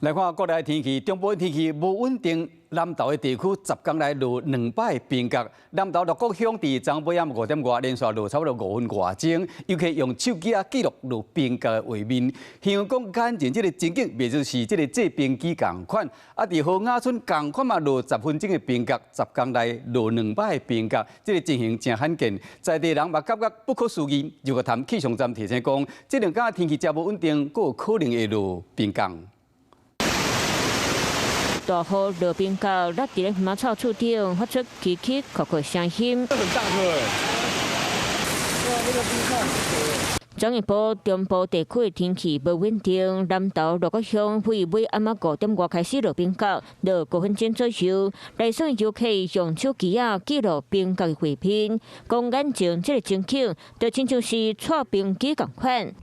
來看國內天氣，中部天氣無穩定，南投的地區10工來落兩擺冰角。南投六股鄉佇昨晡暗5點外連續落差不多5分外鐘，遊客用手機仔記錄落冰角的畫面。形容講眼前這个情景，袂就是這个製冰機仝款。啊，佇河雅村仝款嘛落10分鐘的冰角，10工來落兩擺冰角，這个情形誠罕見，在地人嘛感覺不可思議。日月潭氣象站提醒講，這兩工天氣誠無穩定，閣有可能會落冰角。大雨落冰角，落佇咧馬草厝頂，發出嘰嘰叩叩聲音。很大顆欸！哇，那個冰塊。昨下晡中部地區的天氣無穩定，南投六股鄉為尾暗仔5點外開始落冰角，落5分鐘左右。來耍遊客用手機仔記錄冰角的畫面，講眼前這个情景，就親像是搓冰機仝款。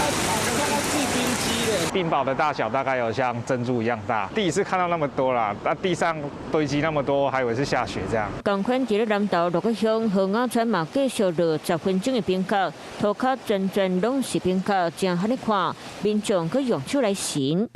冰雹的大小大概有像珍珠一樣大，第一次看到那麼多啦，那地上堆積那麼多，還以為是下雪這樣。仝款佇咧南投六股鄉河雅村嘛，繼續落10分鐘的冰角，塗跤全全攏是冰角，誠罕咧看，民眾閣用手來尋。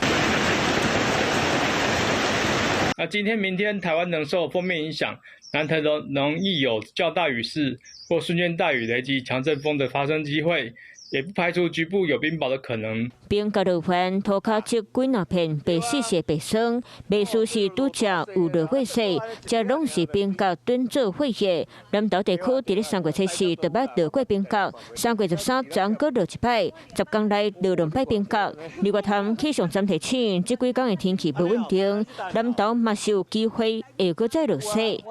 那今天、明天台灣仍受鋒面影響，南台容易有較大雨勢或瞬間大雨雷擊、強陣風的發生機會。也不排除局部有冰雹的可能。冰角落翻，塗跤積幾若片白雪雪白霜，袂輸是拄才有落過雪，這攏是冰角轉做血液。南投地區佇咧3月初四就捌落過冰角，3月13昨閣落一擺，10工內落兩擺冰角。日月潭氣象站提醒，這幾工的天氣無穩定，南投嘛是有機會會閣再落雪。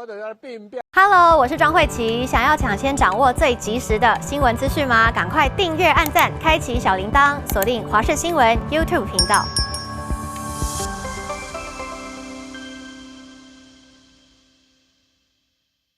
Hello，我是莊慧琪，想要搶先掌握最及時的新聞資訊嗎？趕快訂閱、按讚、開啟小鈴鐺，鎖定華視新聞 YouTube 頻道。